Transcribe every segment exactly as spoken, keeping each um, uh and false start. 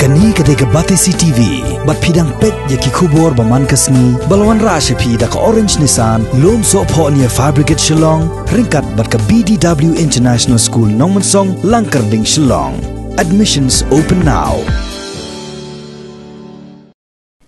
Kane ka dei ka Batesi T V, bad phi dang peit ïa ki khubor ba man ka sngi, ba la wanrah sha phi da ka Orange Nissan, Lum Sohphoh near Fire Brigade Shillong, ryngkat bad ka B D W International School Nongmensong, Langkyrding, Shillong. Admissions open now.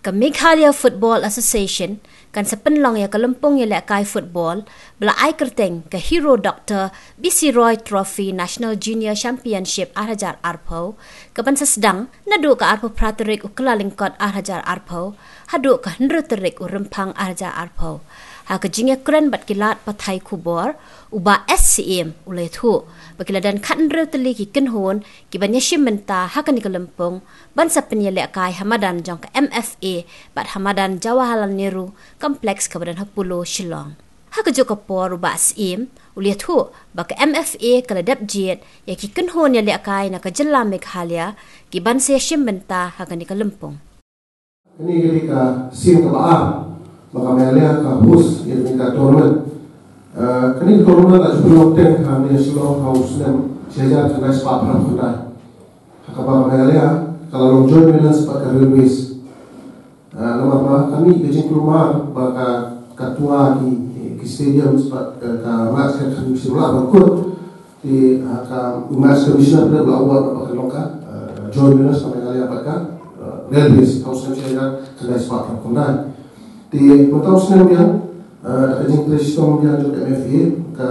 Ka Meghalaya Football Association kan sa pynlong ïa ka lympung ïalehkai football ba la ai kyrteng ka Hero Doctor B C Roy Trophy National Junior Championship ar hajar arphew, ka ban sa sdang naduh ka arphew phra tarik u Kyllalyngkot ar hajar arphew haduh ka hynriew tarik u Rymphang ar hajar arphew. Ha ka jingïakren bad ki lad pathai khubor, u Bah S Syiem u la ïathuh ba ki la don khathynriew tylli ki kynhun ki ban ïashim bynta ha kane ka lympung, ban sa pynïalehkai ha madan jong ka M F A bad ha madan Jawaharlal Nehru Complex kaba don ha Polo, Shillong. Ha kajuh ka por u Bah Syiem u la ïathuh ba ka M F A ka la dep jied ïa ki kynhun ïalehkai na ka jylla Meghalaya ki ban sa ïashim bynta ha kane ka lympung. Kane ka dei ka sien kaba ar ba ka Meghalaya ka host ïa kane ka tournament. Eh, kane ka tournament la ju pynlong teng ha Shillong ha u snem shi hajar khyndai spah phra phew khyndai. Ha kaba ka Meghalaya ka la long joint winners bad ka Railways. Ah, namar ba ka mih ka jingkulmar ba ka, ka tnga ki, ki stadiums bad ka, ka match ka kan bishim lah ban kut. Te, ah, ka match commissioner pdeng la award ba ka long ka, ah, joint winners ka Meghalaya bad ka, ah, Railways, ka u snem shi hajar khyndai spah phra phew khyndai. Te mynta u snem biang, ah, da ka jingtrei shitom biang jong ka M F A, ka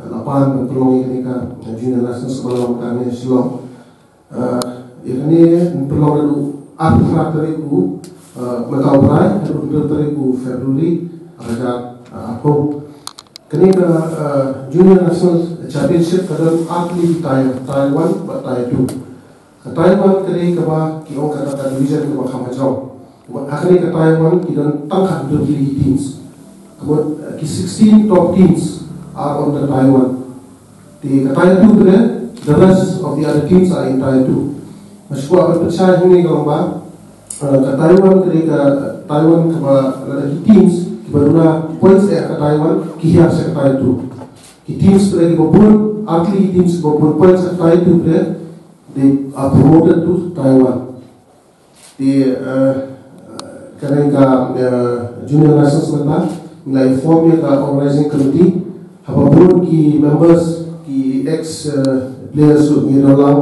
la pan ban pynlong ïa kane ka, ah, Junior Nationals ba la long ka ne Shillong. Ah, ïa kane pynlong naduh arphew phra tarik u, ah, mynta u Blai haduh hynriew tarik u February ar hajar, ah, arphew. Kane ka, ah, Junior National Championship ka don ar tylli ki tier, tier one bad tier two. Ka tier one ka dei kaba ki ong ka, ka division kaba kham hajrong. Bad ha kane ka tier one ki don tang khathynriew tylli ki teams. Ka mut, ah, ki sixteen top teams are on the tier one. Te ka tier two te, the rest of the other teams are in tier two. Nga shu kwah ban pynshai hangne ka long ba, eh, ka tier one te ka tier one kaba lada ki teams kiba duna points eh ka tier one ki hiar sha ka tier two. Ki teams te kiba bun, ar tylli ki teams kiba bun points ha ka tier two te, they are promoted to tier one. Te, eh, kane ka, eh, Junior Nationals mynta, ngi la form ïa ka organizing committee, haba bun ki members, ki ex, eh, players ruh ngi don lang,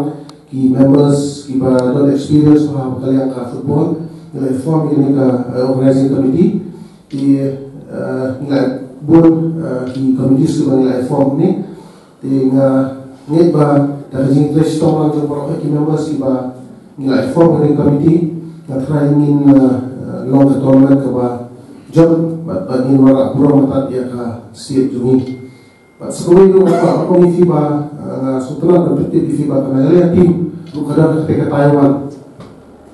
ki members kiba don experience ha ka liang ka football, ngi la form ïa kane ka, eh, organizing committee. Te, eh, ngi la bun, eh, ki committees kiba ngi la form ne. Te nga ngeit ba da ka jingtrei shitom lang jong baroh ki members kiba ngi la form ka committee, nga tharai ngin, uh, long ka tournament kaba jong bad, bad ngin wanrah burom hatat ïa ka state jong ngi. Bad sa kawei ruh nga kwah ban ong ïa phi ba, uh, nga sngewtynnat ban pyntip ïa phi ba ka Meghalaya team ruh ka don ha kata ka tier one.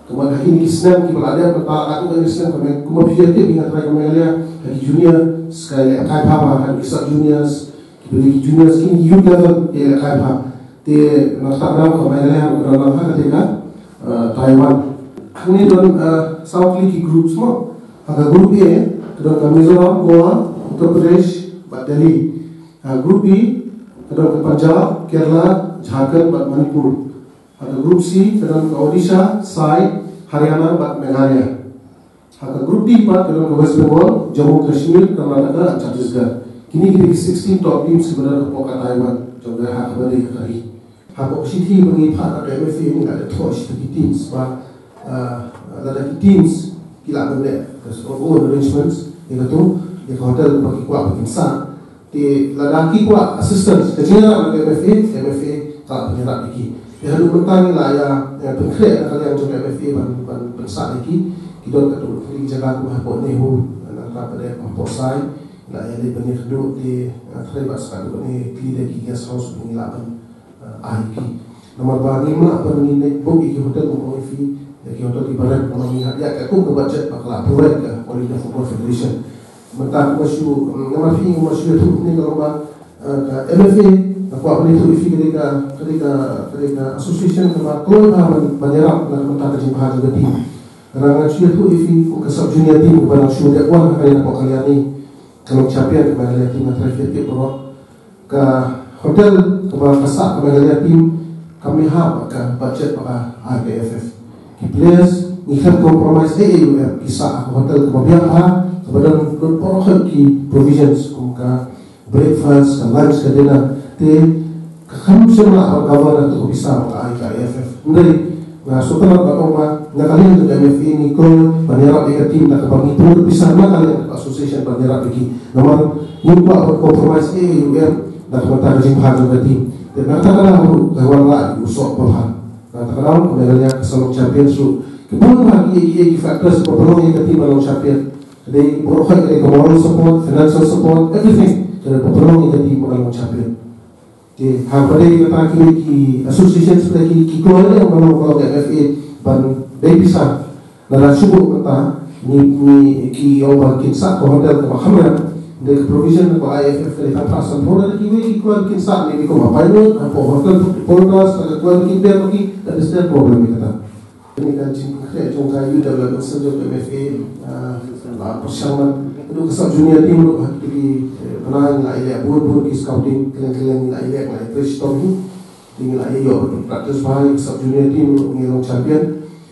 Kumba ha kine ki snem kiba la dep, mynta la katto katne snem, kumba phi ïatip, nga tharai ka Meghalaya ha ki juniors ka ïalehkai bha bha, ha ki sub juniors, kiba dei ki juniors, ki youth level, ïalehkai bha. Te na kata ka daw ka Meghalaya ruh ka don lang ha kata ka, eh, tier one. Hangne don, eh, saw tylli ki groups mo. Ha ka group A ka don ka Mizoram, Goa, Uttar Pradesh bad Delhi. Ha group B ka don ka Punjab, Kerala, Jharkhand bad Manipur. Ha ka group C ka don ka Odisha, Sai, Haryana bad Meghalaya. Ha ka group D pat ka don ka West Bengal, Jammu Kashmir, Karnataka, Chhattisgarh. Kine ki dei ki sixteen top teams kiba don hapoh ka tier one jong ka, ha kaba dei ka ri. Hapoh ka shithi ba ngi phah na ka M F A, ngi la thoh shithi ki teams ba, ah, lada ki teams ki lah ban leh ka own arrangements, ïa kato, ïa ka hotel ba ki kwah ba kin sah. Te lada ki kwah assistance, ka jingïarap na ka M F A, ka M F A ka la pynïarap ïa ki. Te haduh mynta ngi la ïa, ïa pynkhreh na ka liang jong ka M F A ban, ban pynsah ïa ki. Ki don katto katne ki jaka kum hapoh NEHU, na ka pat hapoh Sai, la ïa leit ban ïakynduh, te, ïa, tharai ba sa katto katne tylli de ki guest house ngi lah ban, eh, ai ïa ki. Namar ba ngim lah ban ngin leit book ïa ki hotel, kum ong ïa phi, ïa ki hotel kiba rent, namar ngi hap ïa ka kum ka budget ba ka la provide ka All India Football Federation. Mynta kumba shu, mm, namar phi kumba shu ïathuh ne ka long ba, eh, ka M F A ka kwah ban ïathuh ïa phi ka dei ka, ka dei ka, ka dei ka association kaba kloi bha ban, ban ïarap na ka bynta ka jingbha jong ka team. Nga shu ïathuh ïa phi kum ka sub junior team kaba nang shu dep wan ha kane hapoh ka liang ne. Ka long champion kaba ka liang team, nga tharai phi tip baroh. Ka hotel kaba ka sah kaba ka liang team kam mih ha ka budget ba ka I K F F. Ki players ngi khlem compromise ei ei ruh em, ki sah ha ka hotel kaba biang bha, kaba don lut baroh ki provisions kum ka breakfast, ka lunch, ka dinner. Te ka kham shym lah ban cover ïa ka pisa ba ka ai ka I F F. Hynrei nga sngewtynnat ban ong ba na ka liang ka M F A ngi kloi ban ïarap ïa ka team da kaba ngi pynlut pisa na ka liang ka association ban ïarap ïa ki. Namar ngim kwah ban compromise ei ei ruh em na ka bynta ka jingbha jong ka team. Te na kata ka daw ruh ka wanrah ïa u soh ba bha. Na kata ka daw ka Meghalaya ka sa long champions ruh. Ki bun bha ki, ki, ki factors ba pynlong ïa ka team ban long champion. Ka dei baroh, ka dei ka moral support, financial support, everything. Ka dei ba pynlong ïa ka team ban long champion. Te haba dei kata ki, ki associations, ki, ki kloi ne ban long, ban long ka M F A ban dei pisa. Lada shu buh mynta ngi, ngi ki ong ba kin sah ka hotel kaba kham rem. Dei ka provision kaba I F F ka dei tang phra sanphew, lada kiwei ki kloi kin sah ne ki, kumba pilot hapoh hotel, football, ka kloi kin beh ma ki, that is their problem ïa kata. Kane ka jingpynkhreh jong ka Youth Development Cell jong ka M F A, ah, la pyrshang ban, haduh ka sub junior team ruh ha kito ki, eh, bnai ngi la ïaleh bun bun ki scouting, kylleng kylleng ngi la ïaleh, ngi la ïa trei shitom hi. Te ngi la ïa ïoh practice bha ïa ka sub junior team ruh, ngi long champion.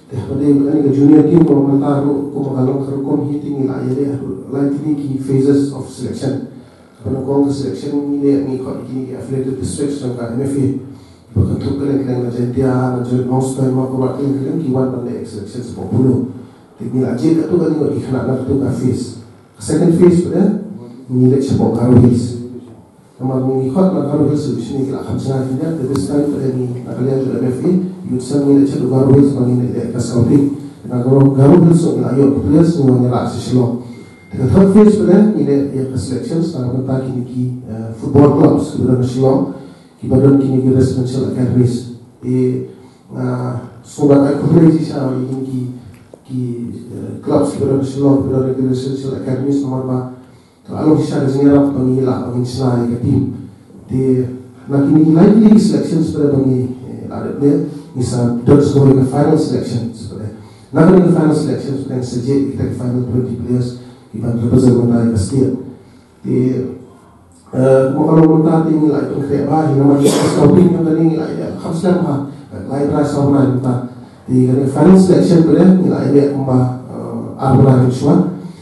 Te haba dei kane ka junior team ruh mynta ruh kumba ka long ka rukom hi, te ngi la ïaleh haduh lai tylli ki phases of selection. Kaba nyngkong ka selection ngi leh, ngi khot ïa kine ki affiliated districts jong ka M F A. Ba kynthup kylleng kylleng na Jaiñtia, na Jaiñtia, Nongstoiñ, Mawkyrwat, kylleng kylleng ki wan ban leh selection shapoh Polo. Te ngi la jied katto katne ngut ki khynnah na katto ka phase. Ka second phase pat de ngi leit shapoh Garo Hills. Namar ngi khot na Garo Hills selection ngi la kham shynna ki, te this time pat de ngi na ka liang jong ka M F A Youth Cell ngi leit shapoh Garo Hills ba ngin leit leh ka scouting. Na Garo, Garo Hills ngi la ïoh ki players ngi wan ïaleh sha Shillong. Te ka third phase pat de ngi leh ïa ka selections na ka bynta kine ki, eh, football clubs kiba don ha Shillong, kiba don kine ki residential academies. Te, ah, sngewbha ai khublei shisha ïa kine ki, ki, eh, clubs kiba don ha Shillong, kiba don kine ki residential academies, namar ba ka la long shisha ka jingïarap ba ngi lah ban shna ïa ka team. Te na kine ki lai tylli ki selections pat de ba ngi, eh, la dep leh, ngi sa don sa kawei ka final selections pat de. Na kane ka final selections pat de ngi sa jied ïa kita ki final twenty players kiban represent mynta ïa ka state. Te, eh, kumba ka long mynta te ngi la ïa pynkhreh bha hi, namar ka scouting jong kane ngi la ïa kham slem bha. Lai bnai saw bnai mynta. Te kane final selection pat de ngi la ïa leh kumba, eh, ar bnai mynshuwa.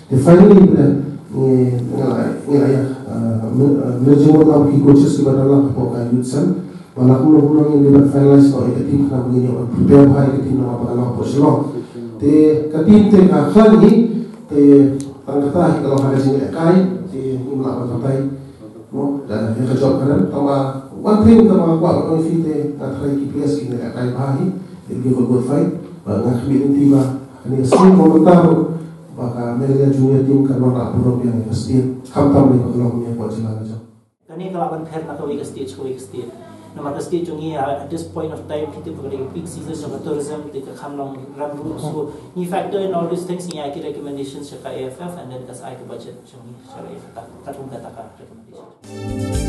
Te finally pat de ngi, ngi la, ngi la ïa, eh, mer-, eh, merging lang ki coaches kiba don lang hapoh ka Youth Cell. Ba la kumno kumno ngin dei ban finalize noh ïa ka team khnang ba ngin ïoh ban prepare bha ïa ka team namar ba ka long hapoh Shillong. Te ka team te ka khlaiñ hi, te tang kata hi ka long ha ka jinglehkai, te ngim lah ban batai. Mo, da ïa ka jop ka rem, tangba one thing kaba nga kwah ban ong ïa phi te nga tharai ki players ki lehkai bha hi, they'll give a good fight. Bad nga khmih lynti ba kane ka sngi ba mynta ruh ba ka Meghalaya junior team kan wanrah burom biang ïa ka state, khamtam ïa ka long ïa ka jylla ka jong. Kane ka lah ban pher na kawei ka state sha kawei ka state. Namar ka state jong ngi, uh, at this point of time, kita ka dei ka peak season jong ka tourism, te ka kham long rem ruh. So ngi factor in all these things, ngi ai ki recommendations sha ka A F F and then ka sa ai ka budget jong ngi sha ka A F F. Katkum kata ka recommendation.